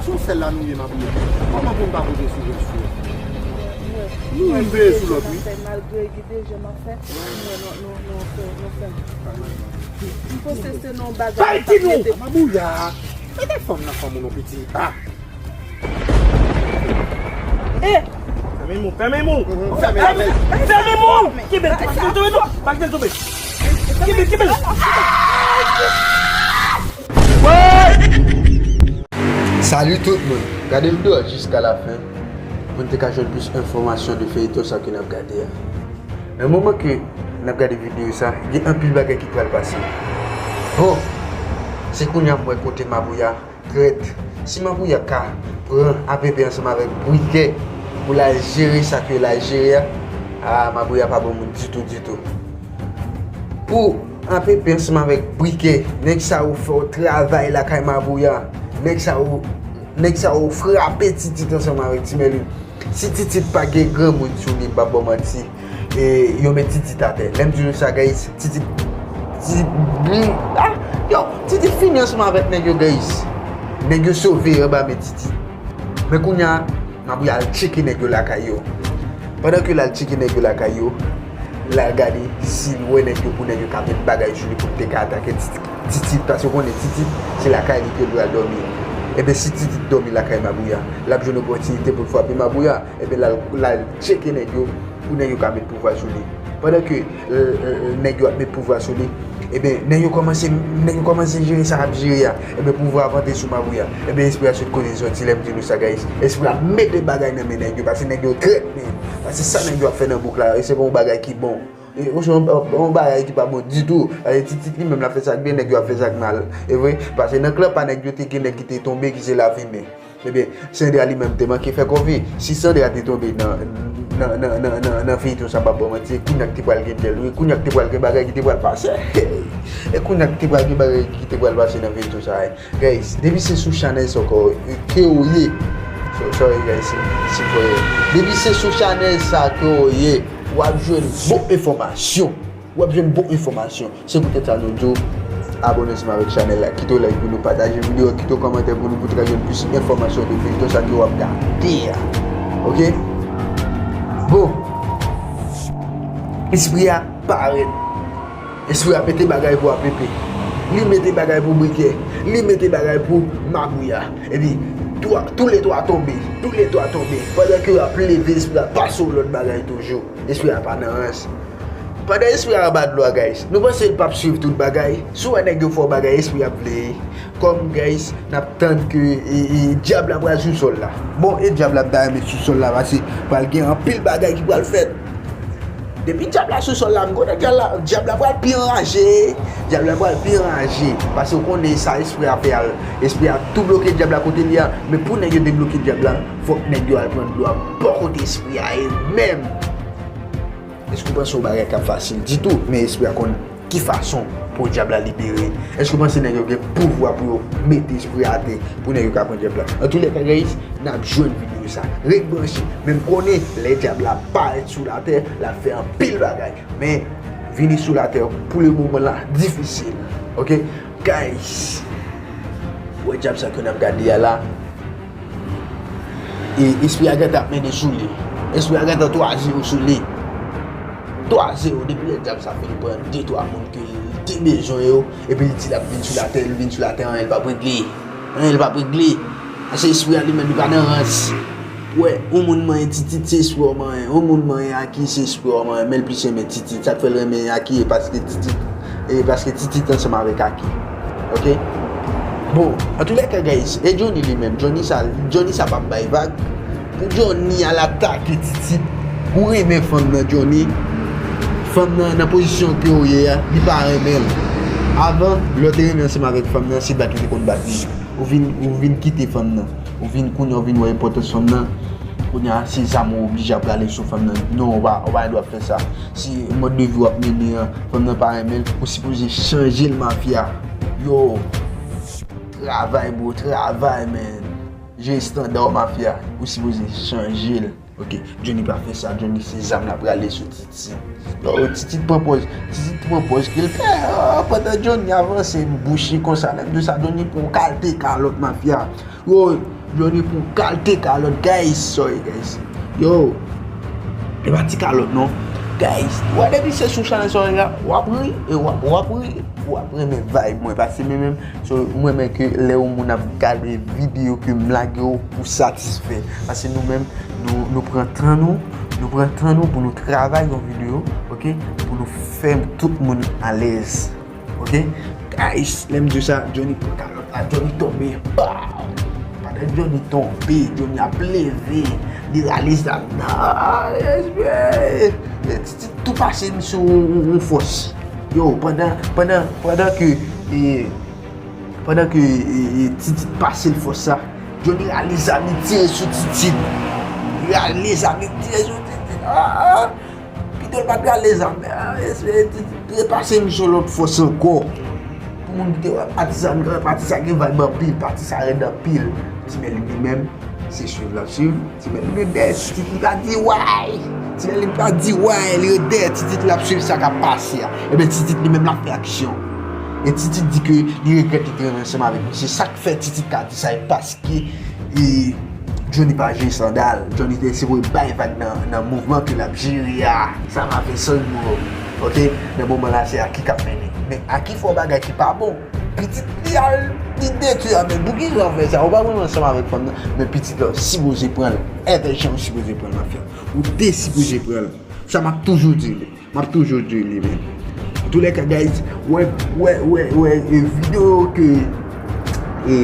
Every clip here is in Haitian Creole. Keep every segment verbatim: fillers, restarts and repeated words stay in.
Se yon sèl la nou ye, Mabouya. Kòman pou n pa konte sou jèn fi a? Nou youn veye sou lòt, wi. Malgre gen de jèn ap fè, mwen, nou, nou, nou fè, nou fè. M panse se nan bagay. Bay ti nou! Mabouya! Mete fanm nan fanm ou non, piti. Ah! Eh! Fèmen mou, fèmen mou! Fèmen, fèmen. Fèmen mou! Kenbe l, pa kite l tonbe non! Pa kite l tonbe! Kenbe l, kenbe l! Salut tout moun! Gade videyo a jiska lafen pou n te ka jwenn plis enfòmasyon de feyton sa ke n ap gade a. Nan moman ke n ap gade videyo sa, gen anpil bagay ki pral pase. Bon, se kounye a m wè kote Mabouya trèt. Si Mabouya ka pran Apepe ansanm avèk Brikè pou l al jere sa ke l al jere a, a, Mabouya pa bon moun ditou, ditou. Pou Apepe ansanm avèk Brikè, nèg sa yo fè w travay lakay Mabouya. Nèg sa yo, nèg sa yo frape Titit ansanm avèk Ti Mèlin. Si Titit pa gen granmoun sou li, m p ap ba w manti, e, yo met Titit atè. Lè m di nou sa, guys, Titit, Titit, li, ah, yo, Titit fini ansanm avèk nèg yo, guys. Nèg yo sove anba men Titit. Men kounye a, Mabouya al tcheke nèg yo lakay yo. Pandan ke l al tcheke nèg yo lakay yo, l al gade si l wè nèg yo pou nèg yo ka met bagay sou li pou l te ka atake Titit. Titit, paske w konnen Titit, se lakay li ke l pral dòmi. Ebyen, si Titit dòmi lakay Mabouya, l ap jwenn opòtinite pou l frape Mabouya. Ebyen, l al, l al tcheke nèg yo pou nèg yo ka met pouvwa sou li. Pandan ke, euh, euh, nèg yo ap met pouvwa sou li, ebyen, nèg yo kòmanse, nèg yo kòmanse jere sa k ap jere a. Ebyen, pouvwa a vante sou Mabouya. Ebyen, espri a sot kote l soti, lè m di nou sa, guys. Espri a mete bagay nan men nèg yo, paske nèg yo trèt, men. Paske sa nèg yo ap fè nan bouk la, e se pa yon bagay ki bon. E, ou se yon, yon bagay ki pa bon ditou. Paske Titit li menm, l ap fè sa k byen, nèg yo ap fè sa k mal. E vre, paske nan klan pa nèg yo te gen nèg ki te tonbe, ki se Lafimen. Ebyen, Sandra li menm te manke fè kòve. Si Sandra te tonbe nan, nan, nan, nan, nan, nan feyton sa, m p ap ba w manti, e kounye a k te pral gen djèl, wi, kounye a k te pral gen bagay ki te pral pase. E kounye a k te pral gen bagay ki te pral pase nan feyton sa, wi. Guys, depi se sou chanèl sa ke w ye, so-, sorry guys, si, si w ye. Depi se sou chanèl sa ke w ye, w ap jwenn bon enfòmasyon. W ap jwenn bon enfòmasyon. Se poutèt sa nou di w abòne ansanm avèk chanèl la, kite w like pou nou, pataje videyo, kite w kòmantè pou nou, pou nou ka jwenn plis enfòmasyon de feyton sa ke w ap gade a. Oke? Bon. Espri a parèt. Espri a mete bagay pou Apepe. Li mete bagay pou Brikè. Li mete bagay pou Mabouya. Epi, twa, toulètwa tonbe. Toulètwa tonbe. Pandan ke yo ap leve, espri a pase yon lòt bagay toujou. Espri a pa nan rans. Pandan espri a anba dlo a, guys, nou panse l p ap swiv tout bagay? Si w wè nèg yo fè w bagay, espri a ap veye. Kòm, guys, n ap tann ke, e, e, dyab la pral sou sòl la. Bon, e dyab la pa ta renmen sou sòl la, paske pral gen anpil bagay ki pral fèt. Depi dyab la sou sòl la, m konnen dyab la, dyab la pral pi anraje. Dyab la pral pi anraje. Paske w konnen sa espri a fè a. Espri a tou bloke dyab la kote li a. Men pou nèg yo debloke dyab la, fòk nèg yo al pran dlo a bò kote espri a ye menm. Èske w panse yon bagay k ap fasil ditou, men espri a konn ki fason pou dyab la libere? Èske w panse nèg yo gen pouvwa pou yo mete espri a atè pou nèg yo ka pran dyab la? Antoulèka, guys, n ap jwenn videyo sa. Ret branche. Men m konnen lè dyab la parèt sou latè, l ap fè anpil bagay. Men vini sou latè pou le moman la difisil. Oke? Guys, wè dyab sa ke n ap gade a la. E espri a gentan ap mennen sou li. Espri a gentan twa zewo sou li. Twa zewo, depi lè dyab sa fin pran de twa moun ke l te bezwen yo, epi l di l ap vin sou latè, l vin sou latè, anyen l p ap regle. Anyen l p ap regle. Paske espri a li menm, li pa nan rans. Wè, yon moun manyen Titit, se espri w manyen. Yon moun manyen Aki, se espri w manyen. Men l plis renmen Titit. Sa k fè l renmen Aki, e paske Titit, e paske Titit ansanm avèk Aki. Oke? Bon, antoulèka, guys, e Johnny li menm, Johnny sa, Johnny sa p ap bay vag. Pou Johnny al atake Titit, ou renmen fanm nan, Johnny? Fanm nan, nan pozisyon ke w ye a, li pa renmen l. Avan, lè w te renmen ansanm avèk fanm nan, se bat ou te konn bat li. Ou vin, ou vin kite fanm nan. Ou vin kounye a, ou vin wè enpòtans fanm nan. Kounye a, se zam ou oblije ap rale sou fanm nan. Non, ou pa, ou pa gen dwa fè sa. Se mòd de vi w ap mennen an, fanm nan pa renmen l, ou sipoze chanje l, mafya. Yo, travay, bro, travay, man. Jere estanda w, mafya. Ou sipoze chanje l. Ok, Johnny pa fè sa, Johnny se zam l ap rale sou Titi. Yo, Titi pran pòz, Titi pran pòz ke l fè, ah, pandan Johnny avanse, bouch li konsa, lè m di sa, Johnny pran yon kalte kalòt mafya. Yo, Johnny pran yon kalte kalòt, guys, sorry, guys. Yo, e pa ti kalòt, non. Guys, wè depi se sou chanèl sa w ye a, w ap ri, e w ap, w ap ri, w ap renmen vibe mwen, paske mwen menm, so, mwen menm ke lè yon moun ap gade videyo ke m lage yo pou satisfè, paske nou menm, nou, nou pran tan nou, nou pran tan nou pou nou travay yon videyo, ok, pou nou fè tout moun alèz, ok. Guys, lè m di sa, Johnny pran kalòt la, Johnny tonbe, pow! Pandan Johnny tonbe, Johnny ap leve, li rale zam nan, ah, respè! Titi tou pase m sou yon, yon, yon fòs. Yo, pandan, pandan, pandan ke, e, pandan ke, e, e, Titi pase l fòs sa, Johnny rale zam li tire sou Titi. Li rale zam li tire sou Titi. Ah, ah. Pito l pa t rale zam. Ah, e, e, Titi trepase m sou lòt fòs ankò. Pou moun ki te wè pati sa, m te wè pati sa gen vibe anpil, pati sa rèd anpil. Ti Mèlin li menm, se swiv l ap swiv. Ti Mèlin ret dèyè Titi, li pa di way. Ti Mèlin pa di way, li ret dèyè Titi, l ap swiv sa k ap pase a. Ebyen, Titi li menm l ap fè aksyon. E Titi di ke li regrèt li te renmen ansanm avèk misye. Sa k fè Titi ka di sa, e paske, e, Johnny pa jwe sandal. Johnny te sipoze bay vag nan, nan mouvman ke l ap jere a. Sa pa fè sans, bro. Ok? Nan moman la, se Aki k ap mennen. Men Aki fè yon bagay ki pa bon. Pitit li al, li detwi a, men pou ki jan w fè sa? Ou pa renmen ansanm avèk fanm nan, men pitit la, w sipoze pran l. Evè jan w sipoze pran l, mafya. Ou te sipoze pran l. Sa m ap toujou di li. M ap toujou di li, men. Antoulèka, guys, wè, wè, wè, wè, e videyo ke, e,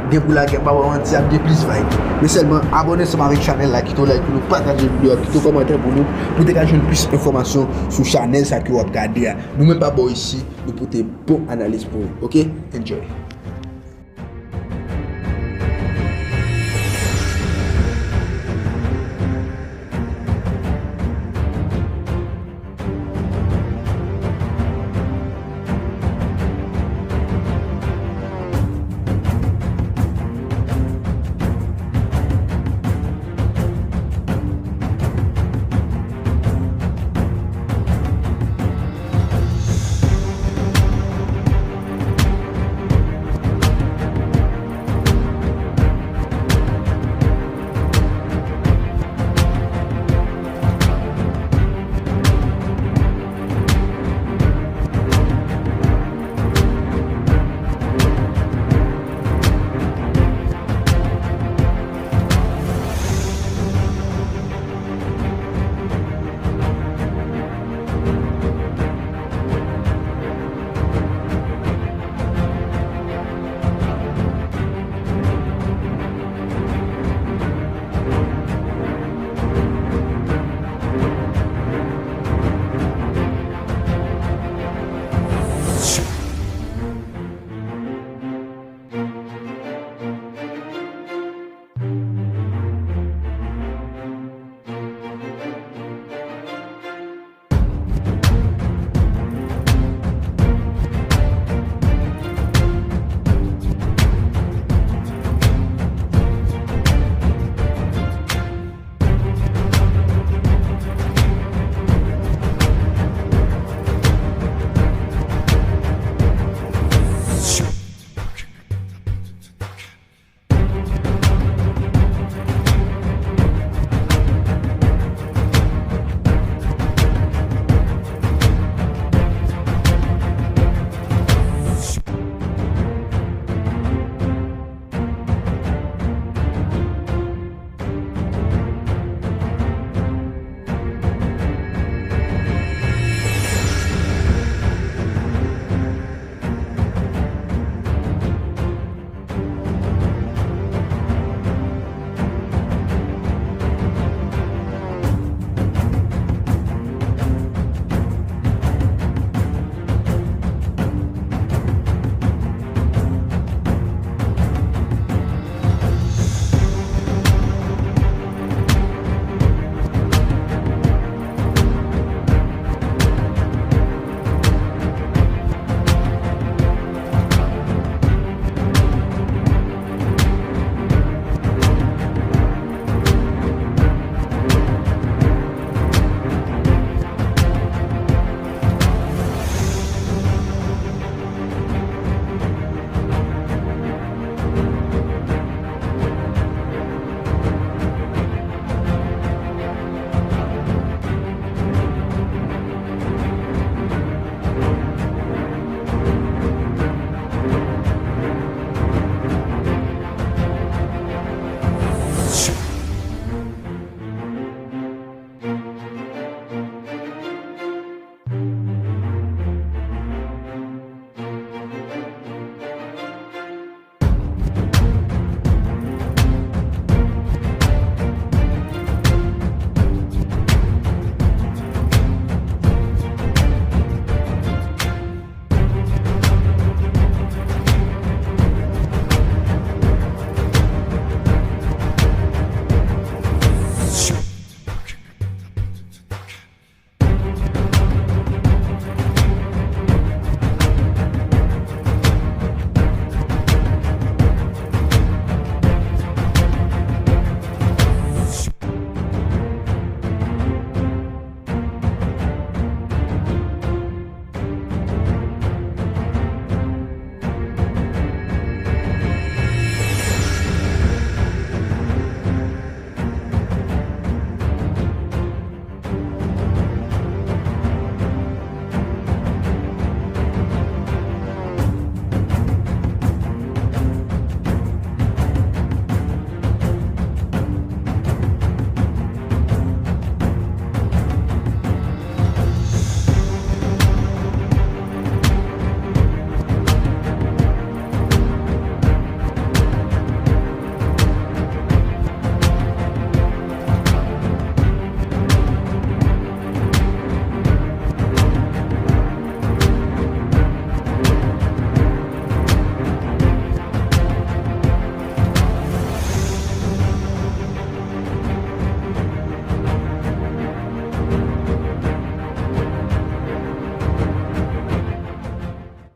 gen pou lage, m pa ba w manti, ap gen plis vibe. Men sèlman, abòne ansanm avèk chanèl la, kite w like pou nou, pataje videyo a, kite w kòmantè pou nou, pou te ka jwenn plis enfòmasyon sou chanèl sa ke w ap gade a. Nou menm pa bò isi, nou pote bon analiz pou ou, ok? Enjoy.